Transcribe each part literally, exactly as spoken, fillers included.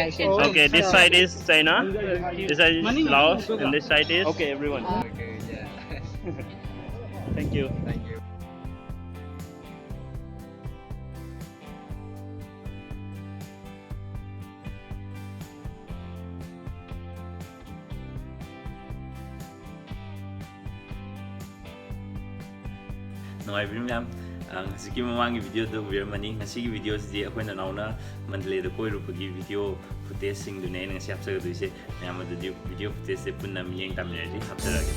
Okay, this side is China, this side is Laos, and this side is. Okay, everyone. Thank you. ꯅꯨꯡꯉꯥꯏꯕꯤꯔꯤ ꯃꯌꯥꯝ, ꯑ, ꯍꯧꯖꯤꯛꯀꯤ ꯃꯃꯥꯡꯒꯤ ꯚꯤꯗꯤꯑꯣꯗ ꯎꯕꯤꯔꯝꯃꯅꯤ꯫ ꯉꯁꯤꯒꯤ ꯚꯤꯗꯤꯑꯣꯁꯤꯗꯤ ꯑꯩꯈꯣꯏ ꯅꯅꯥꯎꯅ ꯃꯟꯗꯂꯦꯗ ꯀꯣꯏꯔꯨꯕꯒꯤ ꯚꯤꯗꯤꯑꯣ ꯐꯨꯇꯦꯖꯁꯤꯡꯗꯨꯅꯦ ꯑꯩꯅ ꯉꯁꯤ ꯍꯥꯞꯆꯒꯗꯣꯏꯁꯦ꯫ ꯃꯌꯥꯝ ꯑꯗꯨꯗꯤ ꯚꯤꯗꯤꯑꯣ ꯐꯨꯇꯦꯖꯁꯦ ꯄꯨꯟꯅ ꯃꯤꯠꯌꯦꯡ ꯇꯥꯃꯤꯟꯅꯔꯁꯤ꯫ ꯍꯥꯞꯆꯔꯛꯑꯒꯦ꯫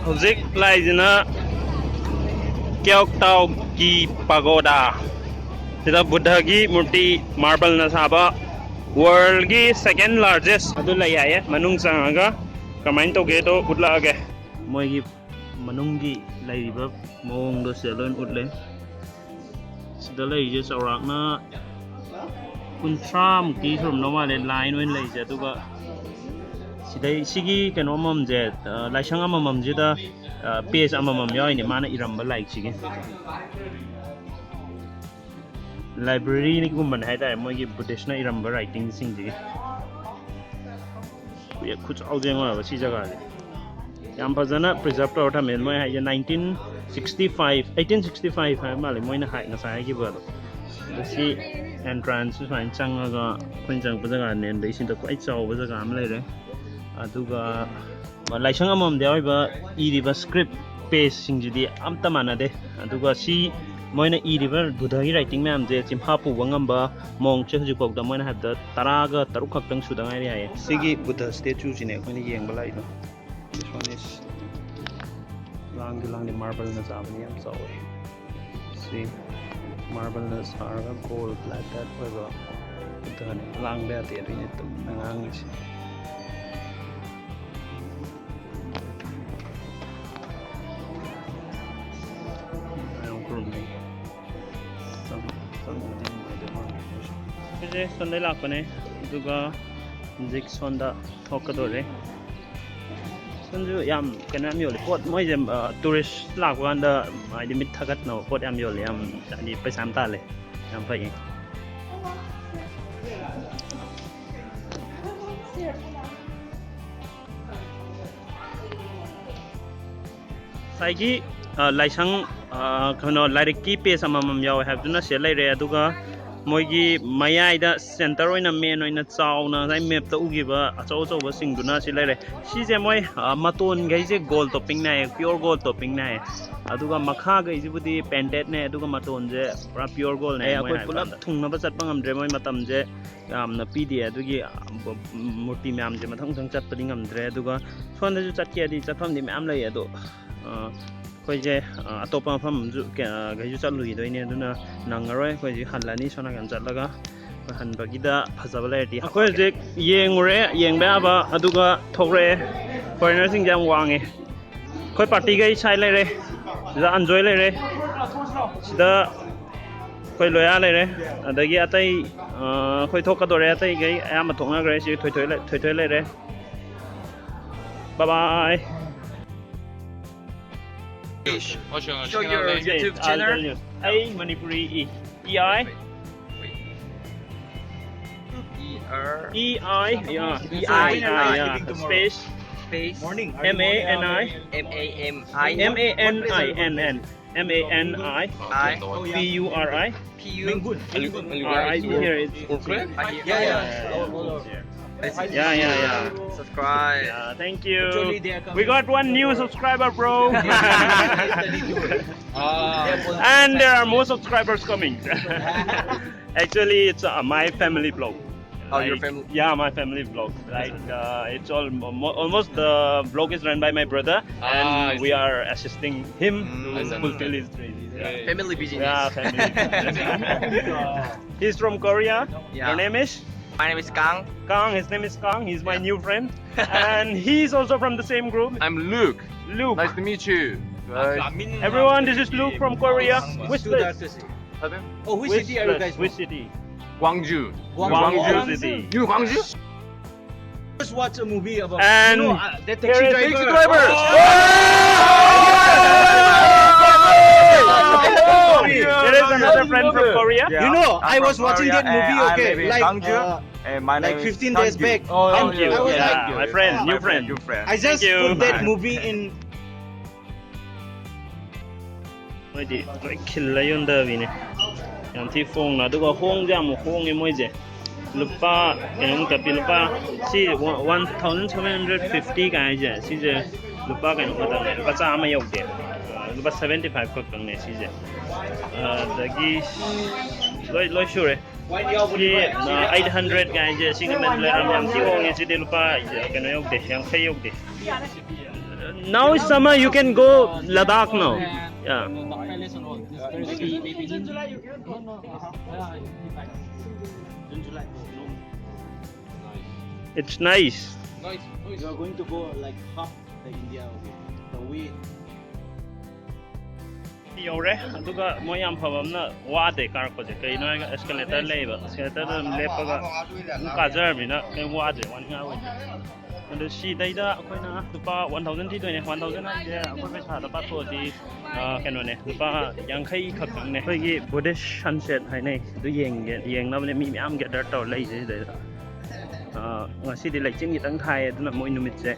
ꯍꯧꯖꯤꯛ ꯂꯥꯛꯏꯁꯤꯅ ꯀ꯭ꯌꯣꯛꯇꯥꯎꯒꯤ ꯄꯥꯒꯣꯗꯥ꯫ ꯁꯤꯗ ꯕꯨꯙꯒꯤ ꯃꯨꯔꯇꯤ, ꯃꯥꯔꯕꯜꯅ ꯁꯥꯕ, ꯋꯥꯔꯜꯒꯤ ꯁꯦꯀꯦꯟ ꯂꯥꯔꯖꯦꯁ ꯑꯗꯨ ꯂꯩ ꯍꯥꯏꯌꯦ꯫ ꯃꯅꯨꯡ ꯆꯪꯉꯒ ꯀꯃꯥꯏꯅ ꯇꯧꯒꯦꯗꯣ ꯎꯠꯂꯛꯑꯒꯦ꯫ ꯃꯣꯏꯒꯤ ꯃꯅꯨꯡꯒꯤ ꯂꯩꯔꯤꯕ ꯃꯑꯣꯡꯗꯣ ꯁꯤꯗ ꯂꯣꯏ ꯎꯠꯂꯦ꯫ ꯁꯤꯗ ꯂꯩꯔꯤꯁꯦ ꯆꯥꯎꯔꯥꯛꯅ ꯀꯨꯟꯊ꯭ꯔꯥꯃꯨꯛꯇꯤ ꯁꯨꯔꯝꯗꯧ ꯃꯥꯜꯂꯦ, ꯂꯥꯏꯟ ꯑꯣꯏꯅ ꯂꯩꯔꯤꯁꯦ꯫ ꯑꯗꯨꯒ ꯁꯤꯗꯩ, ꯁꯤꯒꯤ ꯀꯩꯅꯣ ꯑꯃꯃꯝꯁꯦ, ꯑ, ꯂꯥꯏꯁꯪ ꯑꯃꯃꯝꯁꯤꯗ, ꯑ, ꯄꯦꯖ ꯑꯃꯃꯝ ꯌꯥꯎꯔꯤꯅꯦ, ꯃꯥꯅ ꯏꯔꯝꯕ ꯂꯥꯏꯔꯤꯛꯁꯤꯒꯤ꯫ ꯂꯥꯏꯕ꯭ꯔꯦꯔꯤꯒꯨꯝꯕꯅꯦ ꯍꯥꯏꯇꯥꯔꯦ, ꯃꯣꯏꯒꯤ ꯕꯨꯙꯤꯁꯅ ꯏꯔꯝꯕ ꯔꯥꯏꯇꯤꯡꯁꯤꯡꯁꯤꯒꯤ꯫ ꯈꯨꯌꯦꯛ ꯈꯨꯆꯥꯎꯁꯦ ꯌꯦꯡꯉꯣ ꯍꯥꯏꯕ ꯁꯤ ꯖꯒꯥꯁꯦ꯫ ꯌꯥꯝ ꯐꯖꯅ ꯄ꯭ꯔꯤꯖꯥꯔꯕ ꯇꯧꯔ ꯊꯝꯃꯦ꯫ ꯃꯣꯏ ꯍꯥꯏꯁꯦ nineteen sixty five, eighteen sixty five ꯍꯥꯏꯕ ꯃꯥꯜꯂꯦ ꯃꯣꯏꯅ ꯍꯥꯏ, ꯉꯁꯥꯏ ꯍꯥꯏꯈꯤꯕ ꯑꯗꯣ꯫ ꯑꯗꯣ ꯁꯤ ꯑꯦꯟꯇ꯭ꯔꯥꯟꯁꯁꯦ ꯁꯨꯃꯥꯏꯅ ꯆꯪꯉꯒ ꯑꯩꯈꯣꯏꯅ ꯆꯪꯉꯛꯄ ꯖꯒꯥꯅꯦ꯫ ꯑꯗꯩ ꯁꯤꯗ ꯈ꯭ꯋꯥꯏ ꯆꯥꯎꯕ ꯖꯒꯥ ꯑꯃ ꯂꯩꯔꯦ꯫ ꯑꯗꯨꯒ ꯂꯥꯏꯁꯪ ꯑꯃꯃꯝꯗ ꯌꯥꯎꯔꯤꯕ ꯏꯔꯤꯕ ꯁ꯭ꯀ꯭ꯔꯤꯞ ꯄꯦꯖꯁꯤꯡꯁꯤꯗꯤ ꯑꯝꯇ ꯃꯥꯟꯅꯗꯦ꯫ ꯑꯗꯨꯒ ꯁꯤ ꯃꯣꯏꯅ ꯏꯔꯤꯕ ꯕꯨꯙꯒꯤ ꯔꯥꯏꯇꯤꯡ ꯃꯌꯥꯝꯁꯦ ꯆꯤꯟꯐꯥ ꯄꯨꯕ ꯉꯝꯕ ꯃꯣꯡꯁꯦ ꯍꯧꯖꯤꯛꯐꯥꯎꯗ ꯃꯣꯏꯅ ꯍꯥꯏꯕꯗ ꯇꯔꯥꯒ ꯇꯔꯨꯛ ꯈꯛꯇꯪ ꯁꯨꯗ ꯉꯥꯏꯔꯤ ꯍꯥꯏꯌꯦ꯫ ꯁꯤꯒꯤ ꯕꯨꯙ ꯁ꯭ꯇꯦꯆꯨꯁꯤꯅꯦ ꯑꯩꯈꯣꯏꯅ ꯌꯦꯡꯕ ꯂꯥꯛꯏꯗꯣ꯫ This one is ꯂꯥꯡꯗꯤ ꯂꯥꯡꯗꯤ ꯃꯥꯔꯕꯜꯅ ꯁꯥꯕꯅꯤ, ꯌꯥꯝ ꯆꯥꯎꯋꯦ꯫ ꯁꯤ ꯃꯥꯔꯕꯜꯅ ꯁꯥꯔꯒ ꯒꯣꯜ ꯕ꯭ꯂꯦꯛ ꯇꯥꯏꯞ ꯑꯣꯏꯕ ꯕꯨꯙꯅꯦ꯫ ꯂꯥꯡꯕ ꯌꯥꯗꯦ, ꯑꯗꯨꯏꯅꯦ ꯇꯨꯃꯤꯟꯅ ꯉꯥꯡꯉꯤꯁꯦ꯫ ꯃꯌꯥꯝ ꯈꯨꯔꯨꯝꯅꯩ꯫ ꯆꯪ-, ꯆꯪꯕꯗꯤ ꯅꯨꯡꯉꯥꯏꯗꯧ ꯃꯥꯟꯗꯦ ꯃꯣꯏꯁꯦ꯫ ꯑꯩꯁꯦ ꯁꯣꯝꯗꯩ ꯂꯥꯛꯄꯅꯦ, ꯑꯗꯨꯒ ꯍꯧꯖꯤꯛ ꯁꯣꯝꯗ ꯊꯣꯛꯀꯗꯣꯔꯦ꯫ ꯁꯣꯝꯁꯨ ꯌꯥꯝ ꯀꯩꯅꯣ ꯌꯥꯝ ꯌꯣꯜꯂꯤ꯫ ꯄꯣꯠ ꯃꯣꯏꯁꯦ, ꯑ, tourist ꯂꯥꯛꯄ ꯀꯥꯟꯗ ꯍꯥꯏꯗꯤ ꯃꯤꯠ ꯊꯛꯀꯠꯅꯕ ꯄꯣꯠ ꯌꯥꯝ ꯌꯣꯜꯂꯤ꯫ ꯌꯥꯝ ꯍꯥꯏꯗꯤ ꯄꯩꯁꯥ ꯌꯥꯝ ꯇꯥꯜꯂꯦ꯫ ꯌꯥꯝ ꯐꯩꯌꯦ꯫ ꯉꯁꯥꯏꯒꯤ, ꯑ, ꯂꯥꯏꯁꯪ, ꯑ, ꯀꯩꯅꯣ, ꯂꯥꯏꯔꯤꯛꯀꯤ page ꯑꯃꯃꯝ ꯌꯥꯎꯋꯦ ꯍꯥꯏꯕꯗꯨꯅ ꯁꯤꯗ ꯂꯩꯔꯦ꯫ ꯑꯗꯨꯒ ꯃꯣꯏꯒꯤ ꯃꯌꯥꯏꯗ center ꯑꯣꯏꯅ, main ꯑꯣꯏꯅ ꯆꯥꯎꯅ ꯉꯁꯥꯏ mapꯇ ꯎꯈꯤꯕ ꯑꯆꯧ ꯑꯆꯧꯕꯁꯤꯡꯗꯨꯅ ꯁꯤ ꯂꯩꯔꯦ꯫ ꯁꯤꯁꯦ ꯃꯣꯏ, ꯑ, ꯃꯇꯣꯟꯈꯩꯁꯦ gold toppingꯅꯦ ꯍꯥꯏꯌꯦ, pure gold toppingꯅꯦ ꯍꯥꯏꯌꯦ꯫ ꯑꯗꯨꯒ ꯃꯈꯥꯈꯩꯁꯤꯕꯨꯗꯤ paintedꯅꯦ, ꯑꯗꯨꯒ ꯃꯇꯣꯟꯁꯦ ꯄꯨꯔꯥ pure goldꯅꯦ꯫ ꯑꯦ, ꯃꯣꯏꯅ ꯑꯩꯈꯣꯏ ꯍꯥꯏꯕ ꯄꯨꯂꯞ ꯀꯥꯟꯗ ꯊꯨꯡꯅꯕ ꯆꯠꯄ ꯉꯝꯗ꯭ꯔꯦ, ꯃꯣꯏ ꯃꯇꯝꯁꯦ ꯌꯥꯝꯅ ꯄꯤꯗꯦ꯫ ꯑꯗꯨꯒꯤ, ꯑ, ꯃꯨꯔꯇꯤ ꯃꯌꯥꯝꯁꯦ ꯃꯊꯪ ꯃꯊꯪ ꯆꯠꯄꯗꯤ ꯉꯝꯗ꯭ꯔꯦ꯫ ꯑꯗꯨꯒ ꯁꯣꯝꯗꯁꯨ ꯆꯠꯀꯦꯗꯤ ꯆꯠꯐꯝꯗꯤ ꯃꯌꯥꯝ ꯂꯩ꯫ ꯑꯗꯣ, ꯑ, ꯑꯩꯈꯣꯏꯁꯦ, ꯑ, ꯑꯇꯣꯞꯄ ꯃꯐꯝ ꯑꯃꯁꯨ ꯀꯌꯥ, ꯀꯩꯁꯨ ꯆꯠꯂꯨꯈꯤꯗꯣꯏꯅꯦ꯫ ꯑꯗꯨꯅ ꯅꯪꯉꯔꯣꯏ꯫ ꯑꯩꯈꯣꯏ ꯍꯧꯖꯤꯛ ꯍꯜꯂꯅꯤ꯫ ꯁꯣꯝ ꯅꯥꯀꯟ ꯆꯠꯂꯒ ꯑꯩꯈꯣꯏ ꯍꯟꯕꯒꯤꯗ ꯐꯖꯕ ꯂꯩꯔꯗꯤ ꯑꯩꯈꯣꯏ ꯍꯧꯖꯤꯛ ꯌꯦꯡꯉꯨꯔꯦ, ꯌꯦꯡꯕ ꯌꯥꯕ, ꯑꯗꯨꯒ ꯊꯣꯛꯂꯛꯑꯦ꯫ Foreignerꯁꯤꯡꯁꯦ ꯌꯥꯝ ꯋꯥꯡꯉꯦ꯫ ꯑꯩꯈꯣꯏ partyꯒꯩ ꯁꯥꯏ ꯂꯩꯔꯦ꯫ ꯁꯤꯗ ꯑꯟꯖꯣꯏ ꯂꯩꯔꯦ꯫ ꯁꯤꯗ ꯑꯩꯈꯣꯏ ꯂꯣꯌꯥ ꯂꯩꯔꯦ꯫ ꯑꯗꯒꯤ ꯑꯇꯩ, ꯑ, ꯑꯩꯈꯣꯏ ꯊꯣꯛꯀꯗꯧꯔꯦ꯫ ꯑꯇꯩꯈꯩ ꯑꯌꯥꯝꯕ ꯊꯣꯛꯅꯈ꯭ꯔꯦ꯫ ꯁꯤ ꯊꯣꯏꯊꯣꯏ ꯂꯩ-, ꯊꯣꯏꯊꯣꯏ ꯂꯩꯔꯦ꯫ Bye bye. What's your Show channel your name? YouTube Yes, I'll channel. Tell you. A Manipuri E. E I. E R. E I, yeah. E I, E I, yeah. Space. Space. Morning. M A N I. M A M I. M A N I N N. M A N I. I. P U R I. P U. Are you, are you R I guys here? It's, yeah, yeah. Yeah, yeah, yeah. Subscribe. Yeah, thank you. We got one new subscriber, bro. And there are more subscribers coming. Actually, it's, uh, my family vlog. Oh, your family? Yeah, my family vlog. Like, uh, it's all mo- almost the vlog is run by my brother, and we are assisting him to fulfill his dreams. Yeah. Family business. Yeah, family business. He's from Korea. Yeah. Your name is? My name is Kang. Kang, his name is Kang. He's my new friend. And he's also from the same group. I'm Luke. Luke. Nice to meet you. Everyone, this is Luke from Korea. Which place? Pardon? Oh, which city are you guys from? Which city? Gwangju. Gwangju. Gwangju City. You know Gwangju? Just watch a movie about And you know, uh, the here taxi is driver. taxi driver. Oh! There is another friend from Korea. You know, I was watching that movie, okay, like, uh, And my like name is fifteen days Sanju. back. Oh, Thank you. I was Yeah, like, my friend, Ah, new my friend. New friend. I just Thank you. put that movie in. ꯃꯣꯏꯗꯤ ꯂꯣꯏ ꯈꯤꯜꯂ ꯌꯣꯟꯊꯕꯤꯅꯦ꯫ ꯌꯥꯝ ꯊꯤ ꯍꯣꯡꯅ꯫ ꯑꯗꯨꯒ ꯍꯣꯡꯁꯦ ꯌꯥꯝ ꯍꯣꯡꯉꯦ ꯃꯣꯏꯁꯦ꯫ ꯂꯨꯄꯥ ꯀꯩꯅꯣꯃꯨꯛꯇ ꯄꯤ꯫ ꯂꯨꯄꯥ ꯁꯤ one thousand seven hundred fifty ꯀꯥꯏ ꯍꯥꯏꯁꯦ, ꯁꯤꯁꯦ ꯂꯨꯄꯥ ꯀꯩꯅꯣ ꯈꯛꯇꯪꯅꯦ, ꯂꯨꯄꯥ ꯆꯥꯝꯃ ꯌꯧꯗꯦ꯫ ꯂꯨꯄꯥ seventy five ꯈꯛꯇꯪꯅꯦ ꯁꯤꯁꯦ꯫ ꯑꯗꯒꯤ ꯂꯣꯏ ꯂꯣꯏ ꯁꯨꯔꯦ꯫ ꯁꯤ eight hundred ꯀꯥꯏ ꯍꯥꯏꯁꯦ, ꯁꯤꯒ ꯂꯩꯔꯝ ꯌꯥꯝ ꯊꯤ ꯍꯣꯡꯉꯦ꯫ ꯁꯤꯗꯤ ꯂꯨꯄꯥ ꯀꯩꯅꯣ ꯌꯧꯗꯦ, ꯌꯥꯡꯈꯩ ꯌꯧꯗꯦ꯫ Now is summer, you can go Ladakh now. Yeah. It's nice. You are going to go like half the India, okay? The way ꯌꯧꯔꯦ꯫ ꯑꯗꯨꯒ ꯃꯣꯏ ꯌꯥꯝ ꯐꯕ ꯑꯃꯅ ꯋꯥꯗꯦ ꯀꯥꯔꯛꯄꯁꯦ꯫ ꯀꯩꯅꯣ ꯍꯥꯏꯔꯒ escalator ꯂꯩꯌꯦꯕ, escalator ꯑꯗꯨꯝ ꯂꯦꯞꯄꯒ ꯑꯗꯨꯝ ꯀꯥꯖꯔꯕꯅꯤꯅ ꯀꯩꯝ ꯋꯥꯗ꯭ꯔꯦ, ꯋꯥꯅꯤꯡꯉꯥꯏ ꯑꯣꯏꯗ꯭ꯔꯦ꯫ ꯑꯗꯣ ꯁꯤꯗꯩꯗ ꯑꯩꯈꯣꯏꯅ ꯂꯨꯄꯥ one thousand ꯊꯤꯗꯣꯏꯅꯦ꯫ One thousand ꯍꯥꯏꯁꯦ ꯑꯩꯈꯣꯏ ꯄꯩꯁꯥꯗ ꯄꯥꯊꯣꯛꯑꯗꯤ ꯑ, ꯀꯩꯅꯣꯅꯦ, ꯂꯨꯄꯥ ꯌꯥꯡꯈꯩ ꯈꯛꯇꯪꯅꯦ꯫ ꯑꯩꯈꯣꯏꯒꯤ Buddhist sunset ꯍꯥꯏꯅꯩ, ꯑꯗꯨ ꯌꯦꯡꯒꯦ, ꯌꯦꯡꯅꯕꯅꯦ꯫ ꯃꯤ ꯃꯌꯥꯝ gather ꯇꯧꯔ ꯂꯩꯁꯦ ꯁꯤꯗꯩꯗ꯫ ꯑ, ꯉꯁꯤꯗꯤ ꯂꯩꯆꯤꯟ ꯈꯤꯇꯪ ꯊꯥꯏ, ꯑꯗꯨꯅ ꯃꯣꯏ ꯅꯨꯃꯤꯠꯁꯦ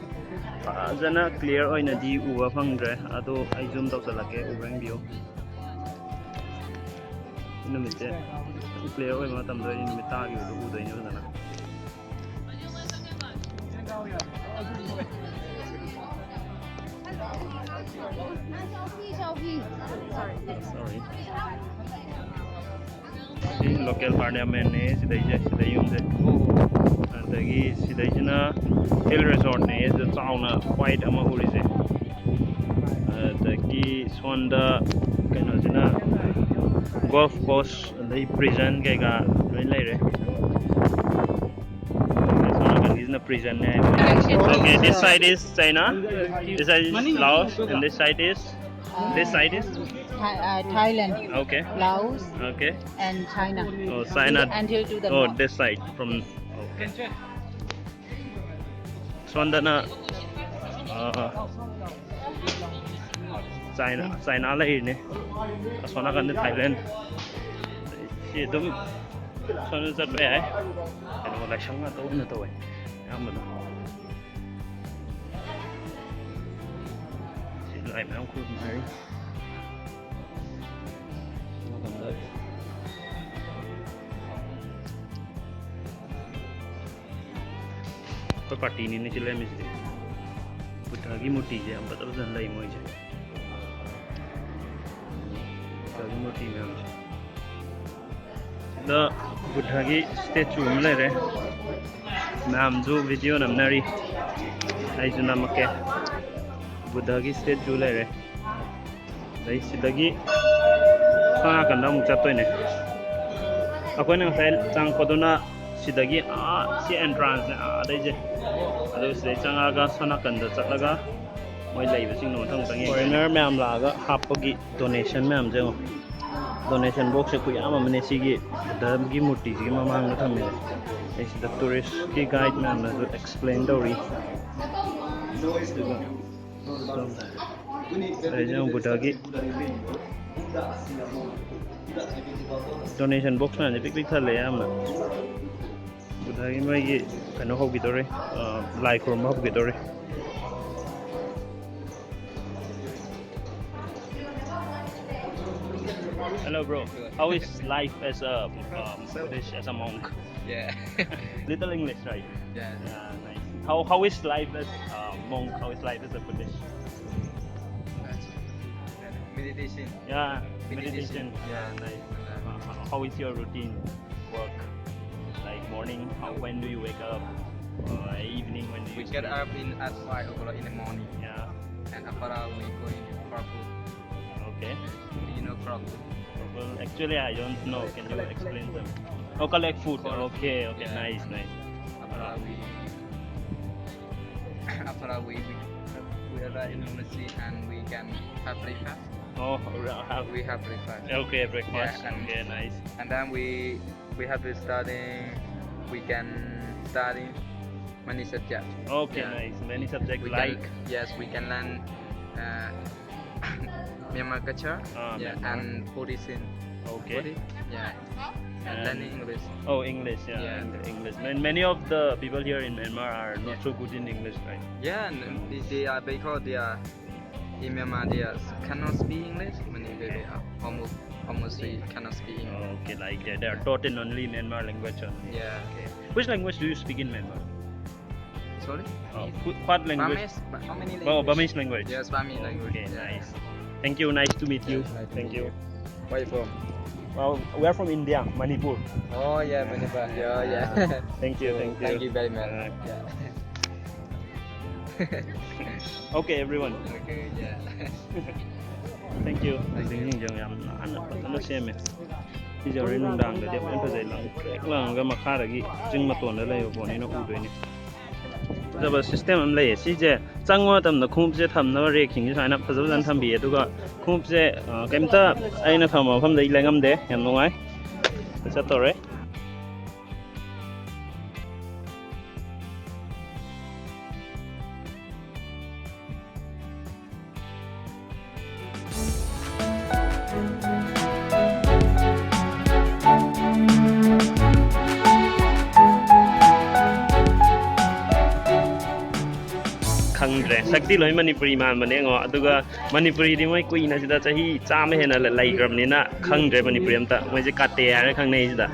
ꯐꯖꯅ clear ꯑꯣꯏꯅꯗꯤ ꯎꯕ ꯐꯪꯗ꯭ꯔꯦ꯫ ꯑꯗꯣ ꯑꯩ zoom ꯇꯧꯁꯜꯂꯛꯀꯦ, ꯎꯕ꯭ꯔꯥ ꯌꯦꯡꯕꯤꯌꯨ꯫ ꯅꯨꯃꯤꯠꯁꯦ clear ꯑꯣꯏꯕ ꯃꯇꯝꯗ ꯑꯩ ꯅꯨꯃꯤꯠ ꯇꯥꯈꯤꯕꯗꯣ ꯎꯗꯣꯏꯅꯦ ꯐꯖꯅ꯫ Sorry. ꯁꯤ local parliamentꯅꯦ ꯁꯤꯗꯩꯁꯦ, ꯁꯤꯗꯩ ꯌꯨꯝꯁꯦ꯫ ꯑꯗꯒꯤ ꯁꯤꯗꯩꯁꯤꯅ hill resortꯅꯦ, ꯁꯤꯗ ꯆꯥꯎꯅ white ꯑꯃ ꯎꯔꯤꯁꯦ꯫ ꯑꯗꯒꯤ ꯁꯣꯝꯗ ꯀꯩꯅꯣꯁꯤꯅ golf course, ꯑꯗꯩ prison ꯀꯩꯀꯥ ꯂꯣꯏ ꯂꯩꯔꯦ꯫ ꯑꯗꯒꯤ ꯁꯣꯝ ꯅꯥꯀꯟꯒꯤꯁꯤꯅ prisonꯅꯦ ꯍꯥꯏꯕꯅꯦ꯫ Okay, this side is China, this side is Laos, and this side is, this side is? Tha- uh, Thailand, Okay, Laos, okay. And China. Oh, China. Until to the Oh, north. This side from, okay. ꯁꯣꯝꯗꯅ ꯆꯥꯏꯅꯥ ꯆꯥꯏꯅꯥ ꯂꯩꯔꯤꯅꯦ꯫ ꯑꯁꯣꯝ ꯅꯥꯀꯟꯗ Thailand. ꯁꯤ ꯑꯗꯨꯝ ꯁꯣꯝꯗ ꯆꯠꯄ ꯌꯥꯏ꯫ ꯀꯩꯅꯣ ꯂꯥꯏꯁꯪ ꯉꯥꯛꯇ ꯑꯣꯏꯅ ꯇꯧꯋꯦ ꯑꯌꯥꯝꯕꯅ꯫ ꯁꯤ ꯂꯥꯏ ꯃꯌꯥꯝ ꯈꯨꯔꯨꯝꯅꯔꯤ꯫ ꯁꯣꯝ ꯅꯥꯀꯟꯗ ꯑꯩꯈꯣꯏ ꯄꯥꯔꯇꯤꯅꯤꯅꯦ ꯁꯤ ꯂꯩꯔꯝꯃꯤꯁꯤꯗꯤ꯫ ꯕꯨꯙꯒꯤ ꯃꯨꯔꯇꯤꯁꯦ ꯌꯥꯝ ꯐꯖ ꯐꯖꯅ ꯂꯩ ꯃꯣꯏꯁꯦ꯫ ꯕꯨꯙꯒꯤ ꯃꯨꯔꯇꯤ ꯃꯌꯥꯝꯁꯦ꯫ ꯁꯤꯗ ꯕꯨꯙꯒꯤ ꯁ꯭ꯇꯦꯆꯨ ꯑꯃ ꯂꯩꯔꯦ꯫ ꯃꯌꯥꯝꯁꯨ ꯚꯤꯗꯤꯑꯣ ꯅꯝꯅꯔꯤ꯫ ꯑꯩꯁꯨ ꯅꯝꯃꯛꯀꯦ꯫ ꯕꯨꯙꯒꯤ ꯁ꯭ꯇꯦꯆꯨ ꯂꯩꯔꯦ꯫ ꯑꯗꯩ ꯁꯤꯗꯒꯤ ꯁꯣꯝ ꯅꯥꯀꯟꯗ ꯑꯃꯨꯛ ꯆꯠꯇꯣꯏꯅꯦ꯫ ꯑꯩꯈꯣꯏꯅ ꯉꯁꯥꯏ ꯆꯪꯉꯛꯄꯗꯨꯅ ꯁꯤꯗꯒꯤ ꯑꯥ ꯁꯤ ꯑꯦꯟꯇ꯭ꯔꯥꯟꯁꯅꯦ ꯑꯥꯗꯩꯁꯦ꯫ ꯑꯗꯨ ꯁꯤꯗꯩ ꯆꯪꯉꯛꯑꯒ ꯁꯣꯝ ꯅꯥꯀꯟꯗ ꯆꯠꯂꯒ ꯃꯣꯏ ꯂꯩꯕꯁꯤꯡꯗꯣ ꯃꯊꯪ ꯃꯊꯪ ꯌꯦꯡꯗꯣꯏꯅꯦ꯫ ꯐꯣꯔꯦꯅꯔ ꯃꯌꯥꯝ ꯂꯥꯛꯑꯒ ꯍꯥꯞꯄꯒꯤ ꯗꯣꯅꯦꯁꯟ ꯃꯌꯥꯝꯁꯦ ꯌꯦꯡꯉꯣ꯫ ꯗꯣꯅꯦꯁꯟ ꯕꯣꯛꯁꯁꯦ ꯈꯨꯌꯥꯝ ꯑꯃꯅꯦ꯫ ꯁꯤꯒꯤ ꯕꯨꯙꯒꯤ ꯃꯨꯔꯇꯤꯁꯤꯒꯤ ꯃꯃꯥꯡꯗ ꯊꯝꯃꯤꯁꯦ꯫ ꯑꯩ ꯁꯤꯗ ꯇꯨꯔꯤꯁꯀꯤ ꯒꯥꯏꯗ ꯃꯌꯥꯝꯅꯁꯨ ꯑꯦꯛꯁꯄ꯭ꯂꯦꯟ ꯇꯧꯔꯤ꯫ ꯑꯗꯨꯒ ꯁꯤꯗꯩꯁꯤꯅ ꯕꯨꯙꯒꯤ ꯗꯣꯅꯦꯁꯟ ꯕꯣꯛꯁ ꯃꯌꯥꯝꯁꯦ ꯄꯤꯛ ꯄꯤꯛ ꯊꯜꯂꯦ ꯑꯌꯥꯝꯕꯅ꯫ ꯕꯨꯙꯒꯤ ꯃꯣꯏꯒꯤ ꯀꯩꯅꯣ ꯍꯧꯈꯤꯗꯧꯔꯦ, ꯑ, ꯂꯥꯏ ꯈꯨꯔꯨꯝꯕ ꯍꯧꯈꯤꯗꯧꯔꯦ꯫ Hello, bro. How is life as a, um, Buddhist, as a monk? Yeah. Little English, right? Yeah. Yeah, nice. How, how is life as a monk? How is life as a Buddhist? That's meditation. Yeah, meditation. Meditation. Yeah, nice. Uh, how is your routine work? Like morning, how, when do you wake up? Uh, evening, when do you We get sleep? Up in at five o'clock in the morning. Yeah. And after that, we going for food. Okay. Do you know frog? Well, actually, I don't know. Can you explain them? Oh, collect food. Collect food. Okay, okay, yeah. Nice, nice. After we, after we, we, we arrive in Indonesia and we can have breakfast. Oh, we have. We have breakfast. Okay, breakfast. Yeah, and, okay, nice. And then we, we have to study. We can study. Many subjects. Okay, Yeah. Nice. Many subjects We like. Can, yes, we can learn uh, Myanmar culture. Ah, Yeah, Myanmar. And Buddhism. Okay. Buddhist. Yeah. And And- learning English. Oh, English. Yeah, Yeah. Eng- English. Man, many of the people here in Myanmar are not Yeah. so good in English, right? Yeah, and they, they are because they are in Myanmar. They are, cannot speak English. Many people are almost almost they cannot speak English. Okay, like that. They are taught in only Myanmar language only. Yeah. Okay. Which language do you speak in Myanmar? Sorry. Oh, wh- what language? Burmese. But how many Oh, language? Burmese language. Yes, Burmese language. Okay, Yeah. Nice. Thank you. Nice to meet you. Nice to Thank meet you. you. Where you from? Well, we are from India, Manipur. Oh yeah, Manipur. Yeah, yeah. Thank you. Thank you. Thank you very much. Uh, Yeah. Okay, everyone. Okay, yeah. Thank you. Building ꯁꯤꯡꯁꯦ ꯌꯥꯝ ꯅꯥꯟꯅ ꯐꯖꯅ ꯁꯦꯝꯃꯦ꯫ ꯁꯤꯁꯦ ꯍꯣꯔꯦꯟ ꯅꯨꯡꯗꯥꯡꯗꯗꯤ ꯌꯥꯝ ꯐꯖꯩ꯫ ꯂꯪ ꯇ꯭ꯔꯦꯛ ꯂꯪꯉꯒ ꯃꯈꯥꯗꯒꯤ ꯆꯤꯡ ꯃꯇꯣꯟꯗ ꯂꯩꯕ ꯄꯣꯠꯅꯤꯅ ꯎꯗꯣꯏꯅꯦ꯫ ꯐꯖꯕ system ꯑꯃ ꯂꯩꯌꯦ꯫ ꯁꯤꯁꯦ ꯆꯪꯕ ꯃꯇꯝꯗ ꯈꯣꯡꯎꯞꯁꯦ ꯊꯝꯅꯕ ꯔꯦꯛꯁꯤꯡꯁꯦ ꯁꯨꯃꯥꯏꯅ ꯐꯖ ꯐꯖꯅ ꯊꯝꯕꯤꯌꯦ꯫ ꯑꯗꯨꯒ ꯈꯣꯡꯎꯞꯁꯦ ꯑ, ꯀꯩꯝꯇ ꯑꯩꯅ ꯊꯝꯕ ꯃꯐꯝꯗ ꯑꯩ ꯂꯩꯉꯝꯗꯦ꯫ ꯌꯥꯝ ꯅꯨꯡꯉꯥꯏ꯫ ꯆꯠꯇꯧꯔꯦ꯫ ꯈꯪꯗ꯭ꯔꯦ꯫ ꯁꯛꯇꯤ ꯂꯣꯏ ꯃꯅꯤꯄꯨꯔꯤ ꯃꯥꯟꯕꯅꯦ ꯌꯦꯡꯉꯣ꯫ ꯑꯗꯨꯒ ꯃꯅꯤꯄꯨꯔꯤꯗꯤ ꯃꯣꯏ ꯀꯨꯏꯅ ꯁꯤꯗ ꯆꯍꯤ ꯆꯥꯝꯃ ꯍꯦꯟꯅ ꯂꯩꯈ꯭ꯔꯕꯅꯤꯅ ꯈꯪꯗ꯭ꯔꯦ ꯃꯅꯤꯄꯨꯔꯤ ꯑꯝꯇ꯫ ꯃꯣꯏꯁꯦ ꯀꯥꯇꯦ ꯍꯥꯏꯔ ꯈꯪꯅꯩ ꯁꯤꯗ꯫